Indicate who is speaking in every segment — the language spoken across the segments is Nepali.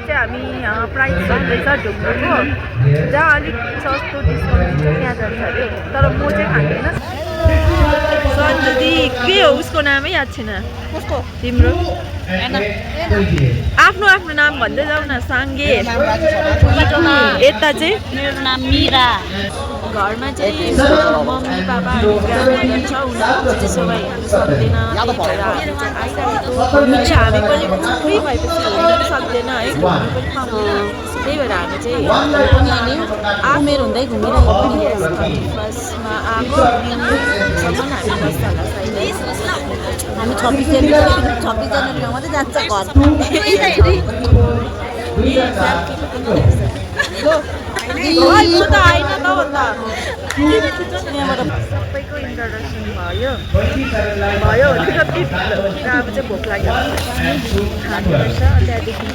Speaker 1: चाहिँ हामी प्राइस भन्दैछ ढुङ्ग्रोको जहाँ अलिक सस्तो डिस्काउन्ट त्यहाँ जान्छ अरे तर म चाहिँ खाँदैन सन्जदी के हो उसको नामै याद छैन कसको तिम्रो आफ्नो आफ्नो नाम भन्दै जाऊ न साङ्गे यता चाहिँ
Speaker 2: मेरो नाम मिरा
Speaker 1: घरमा चाहिँ मम्मी पापा ग्रान्डमदर छ उनीहरूको त्यसो भए हिँड्नु सक्दैन त्यही भएर हामी चाहिँ आइरहेको हामी पनि फ्री भएपछि हिँड्नु सक्दैन है घुम्नु पनि पाउँदैन त्यही भएर हामी चाहिँ
Speaker 2: उमेर हुँदै घुमिरहेको
Speaker 1: फर्स्टमा आएको दिनसम्म हामी बस्छ होला सायद
Speaker 2: हामी 26 जनवरीमा मात्रै जान्छ
Speaker 1: घर त आइन त भन्दा सबैको इन्ट्रोडक्सन भयो भने कति अब चाहिँ भोक लाग्यो खानुपर्छ त्यहाँदेखि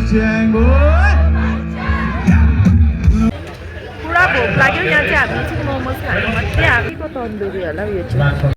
Speaker 1: चाहिँ गएर पुरा भोक लाग्यो यहाँ चाहिँ हामी चाहिँ मोमोज खानु मात्रै हामीको तन्दुरी होला यो चाहिँ